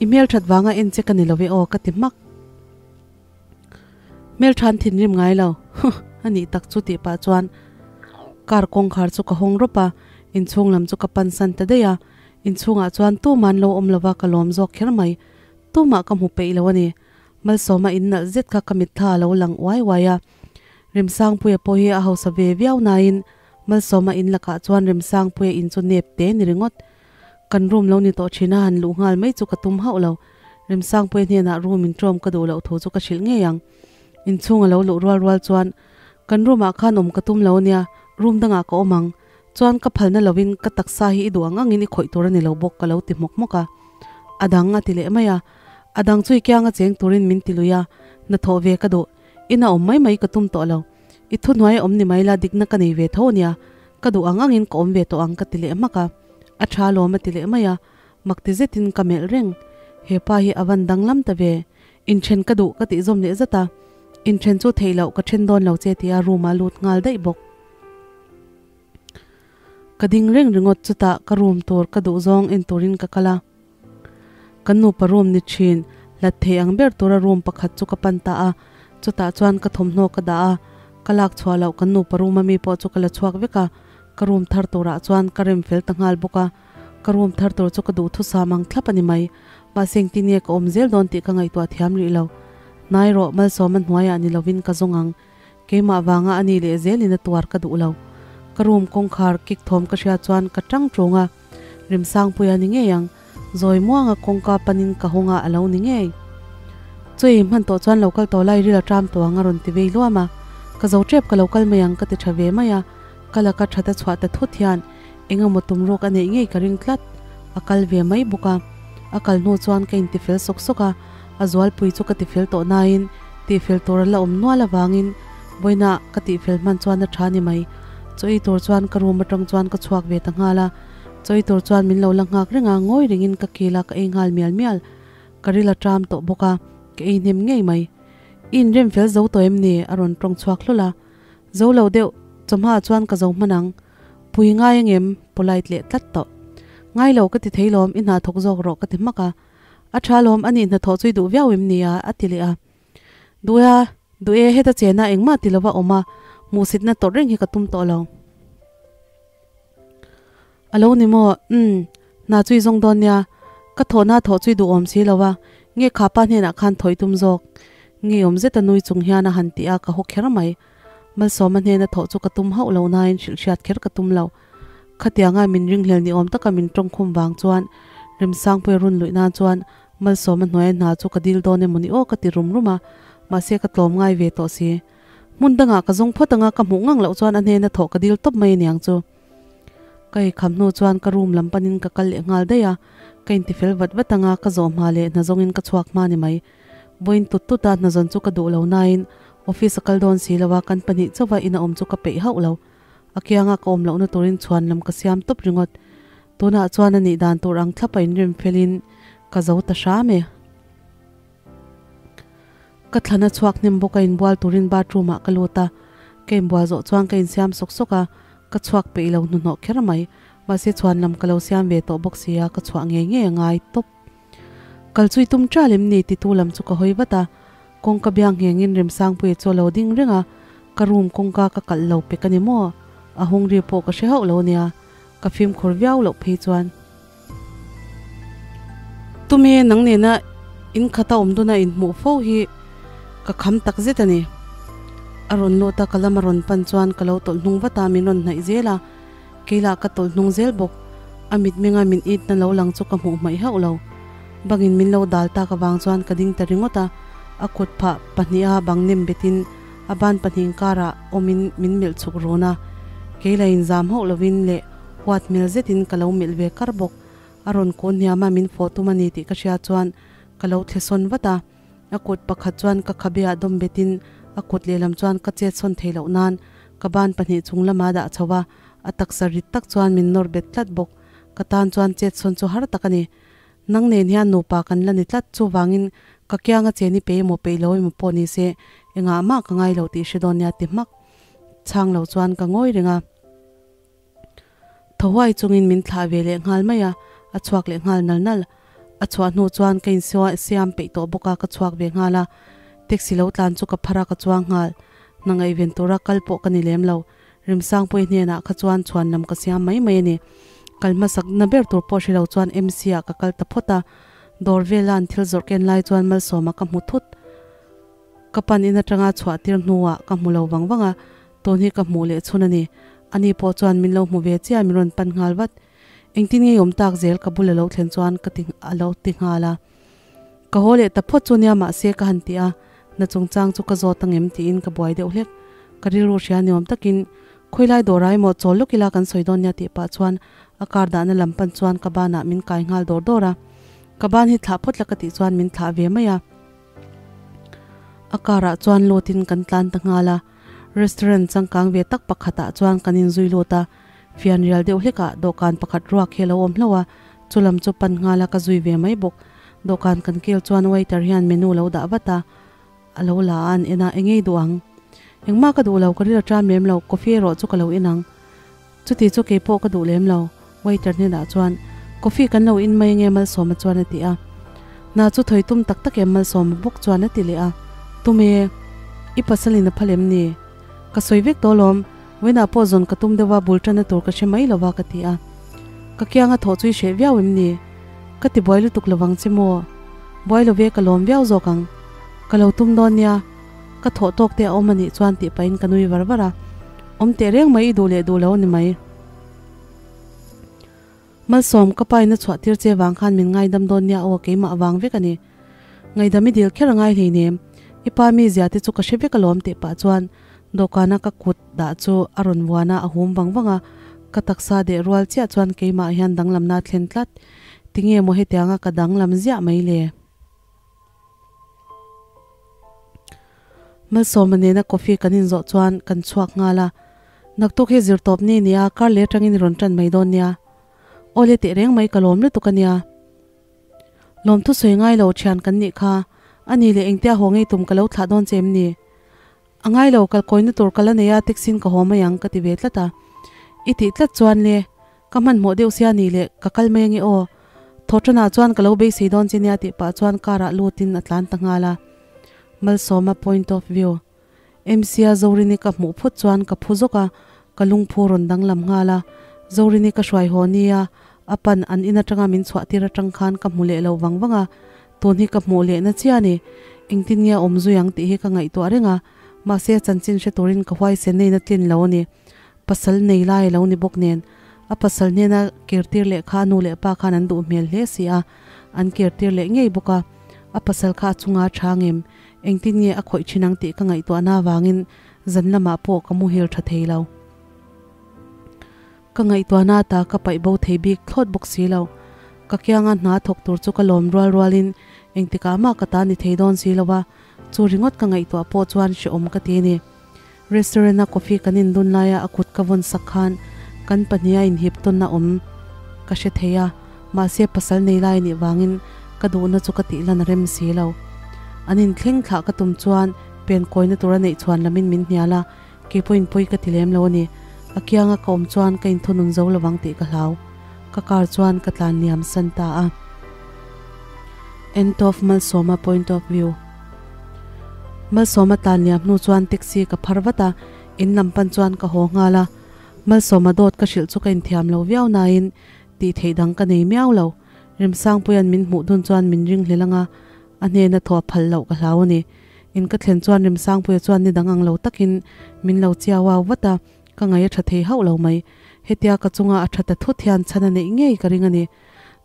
I hmelthat vanga en che ka ni lo e aw ka ti hmak. Hmeltha an thinrim ngai lo, huh, a nih tak chu tih pah chuan car kawngkhar chu ka hawng rawp a, inchhung lam chu ka pansan ta daih a. Inchhungah chuan tuman lo awm lova ka lawm zawk kher mai. Tumah ka hmu peih lo a ni. Malsawma in nalh zet kha ka mitthla a lo lang uai uai a. Remsangpuia pawh hi a hausa ve viau nain Malsawma in lakah chuan Remsangpuia in chu nep te ni ringawt. Kan room lo ni tawh thin a han luh nghal mai chu ka tum hauh lo. Remsangpuia hnenah room in ṭawm ka duh loh thu chu ka hrilh ngei ang. Inchhung a lo luh rual rual chuan kan room ah khan awm ka tum lo ania, room dangah ka awm ang. Chuan ka phalna lovin ka taksa hi i duh ang angin i khawih tur a ni lo bawk ka lo ti hmawk hmawk a. A dang a ti leh mai a. A dang chu i kianga cheng turin min ti lui a, hnathawh ve ka duh. Ina awm mai mai ka tum tawh lo. I thuhnuai a awm ni mai la, dikna ka nei ve tho ania. Ka duh ang angin ka awm ve tawh ang ka ti leh hmak a. A tha alawm a ti leh mai a. Mak ti zetin ka melh reng. He pa hi a van danglam ta ve. Inthen ka duh ka tih zawm leh zat a. Inthen chu theih loh ka then dawn lo che tia room ah lut nghal daih bawk. Ka ding reng ringawt chutah ka room tur ka duh zawng en turin ka kal a. Kan nupa room ni thin, hlat thei ang ber tura room pakhat chu ka pan ta a, chutah chuan ka thawmhnaw ka dah a, ka lak chhuah loh kan nupa room ami pawh chu ka la chhuak vek a, ka room thar turah chuan ka rem fel ta nghal bawk a, ka room thar tur chu ka duhthusam ang thlap a ni mai, mahse engtin nge ka awm zel dawn tih ka ngaihtuah thiam rih lo. Hnai rawh, Malsawma hnuaiah ni lovin ka zawng ang, keimah vanga a ni leh zelin a tuar ka duh lo. Ka room kawngkhar kik thawm ka hriat chuan ka tang ṭung a. Remsangpuia ni ngei ang, zawi muanga kawngka panin ka hawnga a lo ni ngei. Chawei hman tawh chuan lo kal tawh lai ril a ṭam tawh ang a rawn ti vei luam a, ka zo ṭep ka lo kal mai ang ka ti ṭha ve mai a, ka laka ṭhat a chhuah ta thut hian eng emaw tum rawk a neih ngei ka ring tlat, a kal ve mai bawk a, a kal hnu chuan ka intifel sawk sawk a, a zualpui chu ka tifel tawh nain tihfel tur a la awm nual avangin vawiina ka tihfel hman chuan a ṭha ni mai. Chaw ei tur chuan ka room aṭang chuan ka chhuak ve ta nghal a, chaw ei tur chuan min lo la nghak reng a, ngawi rengin ka kil a, ka ei nghal mial mial. Ka ril a ṭam tawh bawk a, ka ei hnem ngei mai. I inrem fel zo tawh em ni? a rawn ṭawng chhuak hlawlh a. Zo lo deuh, chawhmaah chuan ka zo hman ang. Pui ngai angem? Polite leh tlat tawh. Ngai lo ka ti thei lawm, i hna thawk zawk rawh ka ti hmak a. A ṭha lawm, a nih hnathawh chu i duh viau em ni a? a ti leh a. Duh e a, duh e, heta chena engmah ti lova awm a, hmuhsitna tawrh reng hi ka tum tawh lo. A lo ni maw? Umm, hna chu i zawng dawn nia, ka thawhna thawh chu i duhawm si lo a, nge kha pa hnenah khan thawi tum zawk? Ngeiawm zeta nui chung hian a han ti a, ka haw kher mai. Malsawma hnena thawh chu ka tum hauh lo nain hrilhhriat kher ka tum lo. Khatianga min ringhlel ni awm taka min tawngkhum vang chuan Remsangpuia run luih nan chuan Malsawma hnuaia hna chu ka dil dawn emaw ni aw ka ti rum rum a, mahse ka tlawm ngai ve tawh si. Hmun dangah ka zawng phawt anga ka hmuh ngang loh chuan a hnena thawh ka dil tawp mai aniang chu. Ka eikham hnu chuan ka room lam panin ka kal leh nghal daih a, ka intifel vat vat anga ka zawh hma leh hna zawngin ka chhuak hma ni mai. Vawiin tut tuta hna zawn chu ka duh lo nain office a kal dawn si lo a, kan pahnih chauha ina awm chu ka peih hauh lo. A kianga ka awm lohna turin chhuan lam ka siam tawp ringawt. Tunah chuan a nih dan tur ang thlapa inrem felin ka zo ta hram e. Ka thlana chhuak hnem bawk a inbual turin bathroom ah ka lut a, ka inbual zawh chuan ka insiam sawk sawk a, ka chhuak peih lo hnuhnawh kher mai. Mahse chhuan lam ka lo siam ve tawh bawk sia ka chhuah ngei ngei a ngai tawp. Kal chui tum ṭal em ni titu lam chu ka hawi vat a, kawngka biang nghengin Remsangpuia chu a lo ding reng a, ka room kawngka ka kalh lo pek a ni maw? A hung ri pawh ka hre hauh lo nia. ka fimkhur viau loh phei chuan. Tume nang nena in khata awm duna inhmuh fo hi ka kham tak zet a ni. A rawn lut a, ka lam a rawn pan chuan ka lo tawlh hnung vat a, min rawn hnaih zel a, kei lah ka tawlh hnung zel bawk. A mitmenga min itna lo lang chu ka hmuh hmaih hauh lo. Bangin min lo dal tak avang chuan ka ding ta ringawt a, a kut phah pahniha bang nem betin a ban pahnih inkarah awmin min melh chhuk run a, kei la inzam hauh lovin leh huat hmel zetin ka lo melh ve kar bawk. A rawn kun hniam a, min fawh tum a ni tih ka hria chuan ka lo thle sawn vat a. A kut pakhat chuan ka khabeah dawm betin a kut lehlam chuan ka chet sawn thei loh nan ka ban pahnih chung lama dah chho a, a taksa rit tak chuan min nawr bet tlat bawk. Ka tan chuan chet sawn chu har tak a ni. Nang nen hian nupa kan la ni tlat, chuvangin ka kianga cheni pe emaw peih lo emaw pawh ni se engah mah ka ngai lo tih hre dawn nia ti hmak chhang lo chuan ka ngawi reng a. Thaw huai chungin min thlah ve leh nghal mai a, a chhuak leh nghal nal nal. A chhuah hnu chuan ka insiam peih tawh bawk a, ka chhuak ve nghal a. Taxi lo tlan chu ka phar a, ka chuang nghal. Hna ngaihven tura kal pawh ka ni lem lo. Rimsangpuii hnenah kha chuan chhuan lam ka siam mai mai a ni. Kal hmasak na ber tur pawh hre lo chuan MC ah ka kal ta phawt a. Dawr vela an thil zawrh ken lai chuan Malsawma ka hmu thut. Ka pan in atanga chhuah tir hnuah ka hmu lo vang vang a, tun hi ka hmuh leh chhun a ni. Ani pawh chuan min lo hmu ve chiah min rawn pan nghal vat. Engtin nge i awm tak zel ka bul a lo thlen chuan ka ti a lo ti nghal a. Ka haw leh ta phawt chu nia mahse ka han ti a, hna chungchang chu ka zawt angem tiin ka buai deuh hlek. Ka rilru hria ni awm takin khawilai dawr ah emaw chawl lawk ila kan sawi dawn nia tih pah chuan a car dahna lam pan chuan ka banah min kai nghal dawr dawr a. Ka ban hi thlah phawt la ka tih chuan min thlah ve mai a. A car ah chuan lut in kan tlan ta nghal a, restaurant changkang ve tak pakhat ah chuan kan inzui lut a, fianrial deuh hlek ah dawhkan pakhat ruak hi a lo awm hlauh a, chu lam chu pan nghal a ka zui ve mai bawk. Dawhkan kan kel chuan waiter hian menu lo dah vat a, a lo la a an en a, engei duh ang? Engmah ka duh lo, ka ril a ṭam lem lo, coffee erawh chu ka lo in ang. Chuti chu keipawh ka duh lem lo, waiter hnenah chuan coffee kan lo in mai ange Malsawma chuan a ti a. Hna chu thawi tum tak tak em Malsawma bawk chuan a ti leh a. Tum e, i pasal in a phal em ni? Ka sawi vek tawh alawm, vawiinah pawh zawn ka tum deuh a, bul ṭanna tur ka hre mai lo va ka ti a. Ka kianga thawh chu i hreh viau em ni? Ka ti buai lutuk lovang che maw? Buai lo ve ka lawm viau zawk ang. Ka lo tum dawn nia. Ka thawh tawk te a awm a nih chuan tih pahin ka nui var var a. Awm teh reng mai i duh leh duh lo a ni mai. Malsawm, ka pa in a chhuah tir che vang khan min ngaidam dawn nia aw keimah vang vek a ni. Ngaidam i dil kher a ngai hleinem. I pa mi zia te chu ka hre vek alawm tih pah chuan dawhkana ka kut dah chu a rawn vuan a, a hum vang vang a. Ka taksa deh rual chiah chuan keimah hian danglamna a thlen tlat. Tinge maw hetianga ka danglam ziah mai le? Malsawma nena coffee kan inzawh chuan kan chhuak nghal a, Naktuk hi zirtawp ni nia, kar leh atangin i rawn tan mai dawn nia. Aw le teh reng mai ka lawm lutuk a nia. Lawmthu sawi ngai lo thian kan nih kha, a ni leh engtia haw ngei tum ka lo thlah dawn che em ni? A ngai lo, kalkawina tur ka la nei a, taxi in ka haw mai ang ka ti ve tlat a. I tih tlat chuan le, Ka hmanhmawh deuh sia ni le, ka kal mai ange aw. Thawhṭanah chuan ka lo beisei dawn che nia tih pah chuan car ah lutin a tlan ta nghal a. Malsawma point of view. MC-a Zorini ka hmuh phut chuan ka phu zawk a, ka lungphu rawn danglam nghal a. Zorini ka hruai haw nia, a pan an in atanga min chhuah tir atang khan ka hmu leh lo vang vang a, tun hi ka hmuh leh na chiah a ni. Engtin nge a awm zui ang tih hi ka ngaihtuah reng a, mahse chanchin hre turin ka huaisen neiin a tlin lo a ni. Pasal nei lai a lo ni bawk nen, a pasal hnena kirtir leh kha a nu leh pa khan an duh hmel hle si a, an kirtir leh ngei bawk a. A pasal kha a chunga a tha ngem, engtin nge a khawih thin ang tih ka ngaihtuahna avangin zan lamah pawh ka muhil tha thei lo. Ka ngaihtuahna ata ka paih bo thei bik thlawt bawk si lo. Ka kianga hna thawk tur chu ka lawm rual rualin engtikah mah ka ta ni thei dawn si lo a, chu ringawt ka ngaihtuah pawh chuan hrehawm ka ti a ni. Restaurant a coffee kan in dun laia a kut ka vawn sak khan kan pahnih a inhip tawn a awm ka hre thei a, mahse pasal nei lai nih vangin ka duhna chu ka tih lan a rem si lo. An inthleng thlah ka tum chuan pen kawina tur a neih chhuan lamin min hnial a, keipawhin pawi ka ti lem lo a ni. A kianga ka awm chuan ka inthunun zo lovang tih ka hlau. Ka car chuan ka tlan liam san ta a. End of Malsawma point of view. Malsawma tlan liam hnu chuan taxi ka phar vat a, in lam pan chuan ka haw nghal a. Malsawma dawt ka hrilh chu ka inthiam lo viau nain tih theih dang ka nei miau lo. Remsangpuia'n min hmuh dun chuan min ring hlel anga a hnena thaw a phal loh ka hlau a ni. In ka thlen chuan Remsangpuia chuan ni dang ang lo takin min lo chiau au vat a, ka ngaih a tha thei hauh lo mai. Hetia ka chunga a tha ta thut hian chhan a neih ngei ka ring a ni.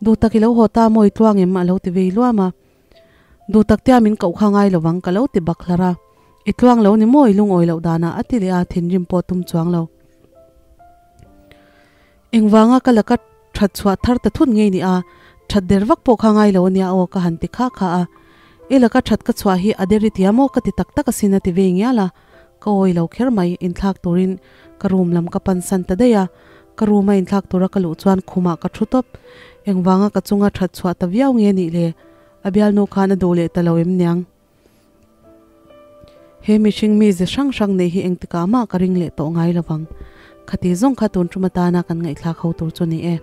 Duh tak i lo haw ta maw i tluang em? a lo ti vei luam a. Duh tak tia min koh kha ngai lovang ka lo ti bak hlar a. I tluang lo ni maw i lungawi loh danah a ti leh a, thinrim pawh tum chuang lo. Engvanga ka laka that chhuah thar ta thut ngei ni a, that der vak pawh kha ngai lo ania aw ka han ti kha kha a. I laka that ka chhuah hi a der i tia maw ka ti tak tak asin a ti ve ngial a. Ka awi lo kher mai, inthlak turin ka room lam ka pansan ta daih a. Ka room a inthlak tura ka luh chuan khumah ka thu tawp. Engvanga ka chunga that chhuah ta viau nge nih le? A bialnu khan a duh leh ta lo em niang? He mihring mi ze hrang hrang nei hi engtikah mah ka ring leh tawh ngai lovang. Khati zawng kha tun tum atana kan ngaihthlak ho tur chu ni e.